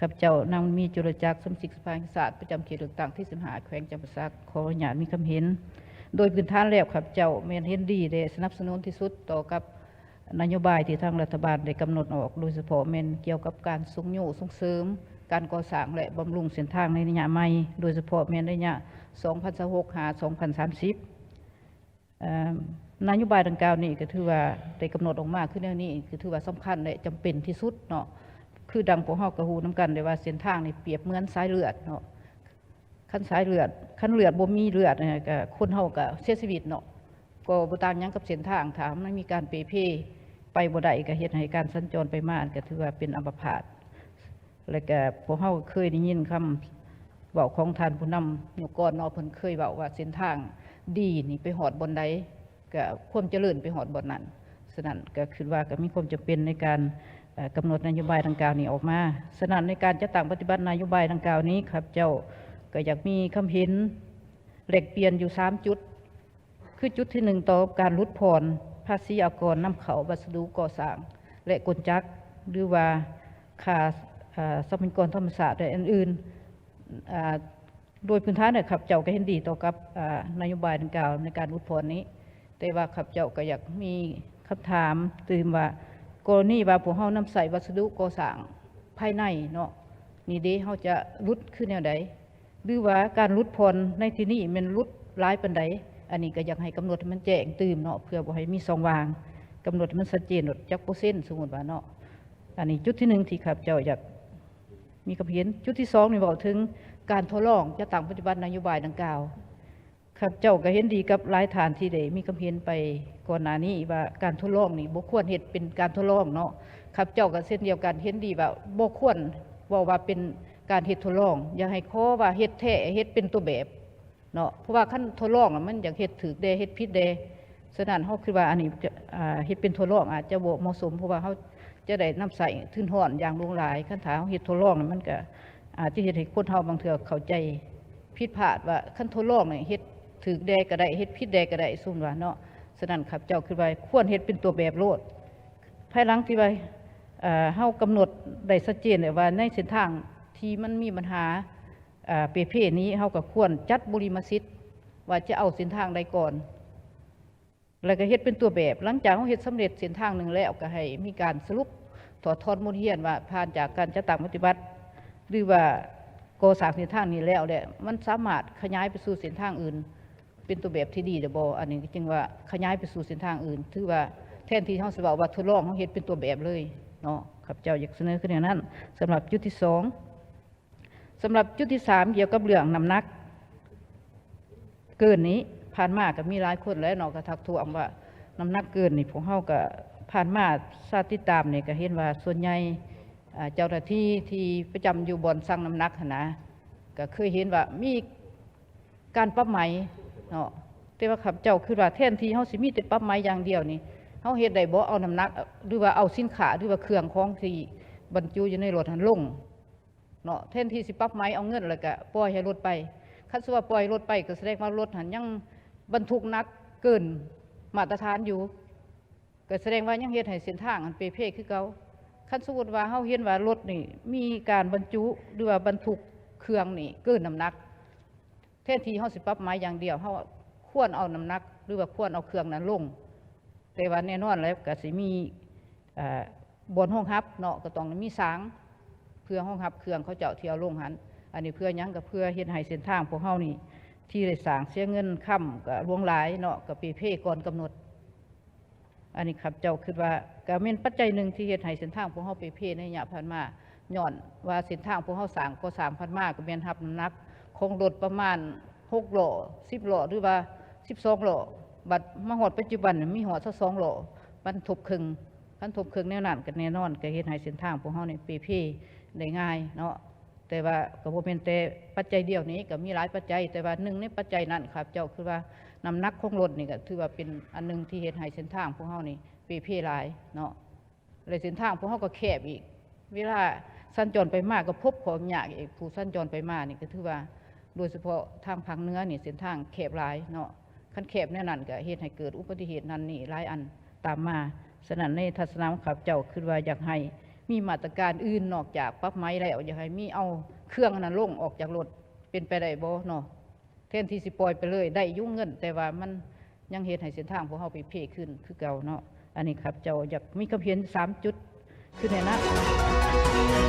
ຂ້າພະເຈົ້າ ນາງ ມີ ຈຸລະຈັກ ສະມາຊິກສະພາແຫ່ງຊາດ ປະຈຳເຂດເລືອກຕັ້ງທີສິບຫ້າ ແຂວງຈຳປາສັກ ຂໍອະນຸຍາດມີຄຳເຫັນ. ໂດຍພື້ນຖານແລ້ວ ຂ້າພະເຈົ້າແມ່ນເຫັນດີ ແລະ ສະໜັບສະໜູນທີ່ສຸດຕໍ່ກັບນະໂຍບາຍທີ່ທາງລັດຖະບານໄດ້ກຳນົດອອກ, ໂດຍສະເພາະແມ່ນກ່ຽວກັບການຊຸກຍູ້ສົ່ງເສີມການກໍ່ສ້າງ ແລະ ບຳລຸງເສັ້ນທາງໃນໄລຍະໃໝ່, ໂດຍສະເພາະແມ່ນໄລຍະ ສອງພັນຊາວຫົກ ຫາ ສອງພັນສາມສິບ. ເອີ່ມ ນະໂຍບາຍດັ່ງກ່າວນີ້ກໍຖືວ່າໄດ້ກຳນົດອອກມາຄືແນວນີ້ ກໍຖືວ່າສຳຄັນ ແລະ ຈຳເປັນທີ່ສຸດເນາະ. ຄືດັ່ງພວກເຮົາກໍຮູ້ນຳກັນແຫຼະວ່າ ເສັ້ນທາງນີ້ປຽບເໝືອນສາຍເລືອດເນາະ. ຄັນສາຍເລືອດ ຄັນເລືອດບໍ່ມີເລືອດ ເອີ່ ກໍຄົນເຮົາກໍເສຍຊີວິດເນາະ. ກໍບໍ່ຕ່າງຫຍັງກັບເສັ້ນທາງ ຖ້າມັນມີການເປ່ເພ ໄປບໍ່ໄດ້ ກໍເຮັດໃຫ້ການສັນຈອນໄປມາ ກໍຖືວ່າເປັນອັມມະພາດ. ແລະກະພວກເຮົາເຄີຍໄດ້ຍິນຄຳເວົ້າຂອງທ່ານຜູ້ນຳຍຸກກ່ອນເນາະ, ເພິ່ນເຄີຍເວົ້າວ່າເສັ້ນທາງດີນີ້ໄປຮອດບ່ອນໃດ ກະຄວາມຈະເລີນໄປຮອດບ່ອນນັ້ນ. ສະນັ້ນກະຄິດວ່າກະມີຄວາມຈຳເປັນໃນການ ເອີ່ ກຳນົດນະໂຍບາຍດັ່ງກ່າວນີ້ອອກມາ. ສະນັ້ນໃນການຈັດຕັ້ງປະຕິບັດນະໂຍບາຍດັ່ງກ່າວນີ້ ຂ້າພະເຈົ້າກະຢາກມີຄຳເຫັນແລກປ່ຽນຢູ່ສາມຈຸດ. ຄືຈຸດທີໜຶ່ງ ຕໍ່ການຫຼຸດຜ່ອນພາສີອາກອນນຳເຂົ້າວັດສະດຸກໍ່ສ້າງ ແລະ ກົນຈັກ ຫຼືວ່າຄ່າ ເອີ່ ຊັບພະຍາກອນທຳມະຊາດ ແລະ ອື່ນໆ. ອາ ໂດຍພື້ນຖານແລ້ວ ຂ້າພະເຈົ້າກໍເຫັນດີຕໍ່ກັບ ອາ ນະໂຍບາຍດັ່ງກ່າວໃນການຫຼຸດຜ່ອນນີ້, ແຕ່ວ່າຂ້າພະເຈົ້າກໍຢາກມີຄຳຖາມຕື່ມວ່າ ກໍລະນີວ່າພວກເຮົານຳໃຊ້ວັດສະດຸກໍ່ສ້າງພາຍໃນເນາະ ນີ້ເດ ເຮົາຈະຫຼຸດຄືແນວໃດ? ຫຼືວ່າການຫຼຸດຜ່ອນໃນທີ່ນີ້ແມ່ນຫຼຸດຫຼາຍປານໃດ? ອັນນີ້ກໍຢາກໃຫ້ກຳນົດໃຫ້ມັນແຈ້ງຕື່ມເນາະ ເພື່ອບໍ່ໃຫ້ມີຊ່ອງວ່າງ, ກຳນົດໃຫ້ມັນຊັດເຈນໂລດ ຈັກເປີເຊັນ ສົມມຸດວ່າເນາະ. ອັນນີ້ຈຸດທີໜຶ່ງທີ່ຂ້າພະເຈົ້າຢາກມີຄວາມເຫັນ. ຈຸດທີສອງນີ້ເວົ້າເຖິງການທົດລອງຈັດຕັ້ງປະຕິບັດນະໂຍບາຍດັ່ງກ່າວ. ຂ້າພະເຈົ້າກໍເຫັນດີກັບຫຼາຍທ່ານທີ່ໄດ້ມີຄຳເຫັນໄປກ່ອນໜ້ານີ້ວ່າ ການທົດລອງນີ້ບໍ່ຄວນເຮັດເປັນການທົດລອງເນາະ. ຂ້າພະເຈົ້າກໍເຊັ່ນດຽວກັນ ເຫັນດີວ່າບໍ່ຄວນເວົ້າວ່າເປັນການເຮັດທົດລອງ, ຢາກໃຫ້ຂໍວ່າເຮັດແທ້ ເຮັດເປັນຕົວແບບເນາະ. ເພາະວ່າຄັນທົດລອງລະມັນຢາກເຮັດຖືກແດ່ ເຮັດຜິດແດ່. ສະນັ້ນເຮົາຄິດວ່າອັນນີ້ ອາ ເຮັດເປັນທົດລອງອາດຈະບໍ່ເໝາະສົມ ເພາະວ່າເຮົາຈະໄດ້ນຳໃຊ້ທຶນຮອນຢ່າງຫຼວງຫຼາຍ. ຄັນຖ້າເຮົາເຮັດທົດລອງລະມັນກະ ອາດຈະເຮັດໃຫ້ຄົນເຮົາບາງເທື່ອເຂົ້າໃຈຜິດພາດວ່າ ຄັນທົດລອງນີ້ເຮັດຖືກແດ່ກໍໄດ້ ເຮັດຜິດແດ່ກໍໄດ້ ສົມມຸດວ່າເນາະ. ສະນັ້ນຂ້າພະເຈົ້າຄິດວ່າຄວນເຮັດເປັນຕົວແບບໂລດ. ພາຍຫຼັງທີ່ວ່າ ເອີ່ ເຮົາກຳນົດໄດ້ຊັດເຈນແລ້ວວ່າ ໃນເສັ້ນທາງທີ່ມັນມີບັນຫາ ອາ ເປ່ເພນີ້ ເຮົາກໍຄວນຈັດບຸລິມະສິດວ່າຈະເອົາເສັ້ນທາງໃດກ່ອນ. ແລ້ວກໍເຮັດເປັນຕົວແບບ. ຫຼັງຈາກເຮົາເຮັດສຳເລັດເສັ້ນທາງໜຶ່ງແລ້ວ ກໍໃຫ້ມີການສະຫຼຸບຖອດຖອນບົດຮຽນວ່າ ຜ່ານຈາກການຈັດຕັ້ງປະຕິບັດ ຫຼືວ່າກໍ່ສ້າງເສັ້ນທາງນີ້ແລ້ວ ແລະ ມັນສາມາດຂະຫຍາຍໄປສູ່ເສັ້ນທາງອື່ນ ເປັນຕົວແບບທີ່ດີແລ້ວບໍ່? ອັນນີ້ຈຶ່ງວ່າຂະຫຍາຍໄປສູ່ເສັ້ນທາງອື່ນ. ຖືວ່າແທນທີ່ເຮົາຊິເວົ້າວ່າທົດລອງ, ເຮົາເຮັດເປັນຕົວແບບເລີຍເນາະ. ຂ້າພະເຈົ້າຢາກສະເໜີຄືແນວນັ້ນ. ສຳລັບຈຸດທີສອງ ສຳລັບຈຸດທີສາມ ກ່ຽວກັບເລື່ອງນ້ຳໜັກເກີນນີ້ ຜ່ານມາກໍມີຫຼາຍຄົນແຫຼະເນາະ ກໍທັກທ້ວງວ່ານ້ຳໜັກເກີນນີ້. ພວກເຮົາກໍຜ່ານມາຊາວຕິດຕາມນີ້ກໍເຫັນວ່າສ່ວນໃຫຍ່ ອາ ເຈົ້າໜ້າທີ່ທີ່ປະຈຳຢູ່ບ່ອນຊັ່ງນ້ຳໜັກຫັ້ນນະ ກໍເຄີຍເຫັນວ່າມີການປັບໃໝເນາະ. ແຕ່ວ່າຂ້າພະເຈົ້າຄິດວ່າແທນທີ່ເຮົາຊິມີແຕ່ປັບໃໝຢ່າງດຽວນີ້ ເຮົາເຮັດໄດ້ບໍ່ ເອົານ້ຳໜັກ ຫຼືວ່າເອົາສິນຄ້າ ຫຼືວ່າເຄື່ອງຂອງທີ່ບັນຈຸຢູ່ໃນລົດຫັ້ນລົງ ເນາະ ແທນທີ່ຊິປັບໃໝເອົາເງິນ ແລ້ວກະປ່ອຍໃຫ້ລົດໄປ. ຄັນສົມມຸດວ່າປ່ອຍລົດໄປ ກໍສະແດງວ່າລົດຫັ້ນຍັງບັນທຸກໜັກເກີນມາດຕະຖານຢູ່ ກໍສະແດງວ່າຍັງເຮັດໃຫ້ເສັ້ນທາງຫັ້ນເປ່ເພຄືເກົ່າ. ຄັນສົມມຸດວ່າເຮົາເຫັນວ່າລົດນີ້ມີການບັນຈຸ ຫຼືວ່າບັນທຸກເຄື່ອງນີ້ເກີນນ້ຳໜັກ ແທນທີ່ເຮົາຊິປັບໃໝຢ່າງດຽວ ເຮົາຄວນເອົານ້ຳໜັກ ຫຼືວ່າຄວນເອົາເຄື່ອງນັ້ນລົງ. ແຕ່ວ່າແນ່ນອນແລ້ວກໍຊິມີ ເອີ່ ບ່ອນຮອງຮັບເນາະ ກໍຕ້ອງມີສາງເພື່ອຮອງຮັບເຄື່ອງເຂົາເຈົ້າທີ່ເອົາລົງຫັ້ນ. ອັນນີ້ເພື່ອຫຍັງ? ກໍເພື່ອເຮັດໃຫ້ເສັ້ນທາງພວກເຮົານີ້ທີ່ໄດ້ສ້າງເສຍເງິນຄຳກໍຫຼວງຫຼາຍເນາະ ກໍເປ່ເພກ່ອນກຳນົດ. ອັນນີ້ຂ້າພະເຈົ້າຄິດວ່າກໍແມ່ນປັດໄຈໜຶ່ງທີ່ເຮັດໃຫ້ເສັ້ນທາງພວກເຮົາເປ່ເພໃນໄລຍະຜ່ານມາ ຍ້ອນວ່າເສັ້ນທາງພວກເຮົາສ້າງ ກໍ່ສ້າງຜ່ານມາກໍແມ່ນຮັບນ້ຳໜັກຂອງລົດປະມານຫົກລໍ້ ສິບລໍ້ ຫຼືວ່າສິບສອງລໍ້. ບັດມາຮອດປັດຈຸບັນນີ້ມີຮອດຊາວສອງລໍ້ ມັນທົບເຄິ່ງ. ຄັນທົບເຄິ່ງແນວນັ້ນກໍແນ່ນອນ ກໍເຮັດໃຫ້ເສັ້ນທາງພວກເຮົານີ້ເປ່ເພໄດ້ງ່າຍເນາະ. ແຕ່ວ່າກໍບໍ່ແມ່ນແຕ່ປັດໄຈດຽວນີ້ ກໍມີຫຼາຍປັດໄຈ, ແຕ່ວ່າໜຶ່ງໃນປັດໄຈນັ້ນ ຂ້າພະເຈົ້າຄິດວ່ານ້ຳໜັກຂອງລົດນີ້ກໍຖືວ່າເປັນອັນໜຶ່ງທີ່ເຮັດໃຫ້ເສັ້ນທາງພວກເຮົານີ້ເປ່ເພຫຼາຍເນາະ ແລະເສັ້ນທາງພວກເຮົາກໍແຄບອີກ ເວລາສັນຈອນໄປມາກໍພົບຂໍ້ຍາກອີກ. ຜູ້ສັນຈອນໄປມານີ້ກໍຖືວ່າ ໂດຍສະເພາະທາງພາກເໜືອນີ້ເສັ້ນທາງແຄບຫຼາຍເນາະ, ຄັນແຄບແນວນັ້ນກໍເຮັດໃຫ້ເກີດອຸບັດຕິເຫດນັ້ນນີ້ຫຼາຍອັນຕາມມາ. ສະນັ້ນໃນທັດສະນະຂອງຂ້າພະເຈົ້າ ຄິດວ່າຢາກໃຫ້ ມີມາດຕະການອື່ນນອກຈາກປັບໃໝແລ້ວ ຢາກໃຫ້ມີເອົາເຄື່ອງນັ້ນລົງອອກຈາກລົດ ເປັນໄປໄດ້ບໍ່ເນາະ? ແທນທີ່ຊິປ່ອຍໄປເລີຍ ໄດ້ຢູ່ເງິນ ແຕ່ວ່າມັນຍັງເຮັດໃຫ້ເສັ້ນທາງພວກເຮົາເພໆຂຶ້ນຄືເກົ່າເນາະ. ອັນນີ້ຂ້າພະເຈົ້າຢາກມີຄວາມເຫັນສາມຈຸດ ຄືແນະນຳ.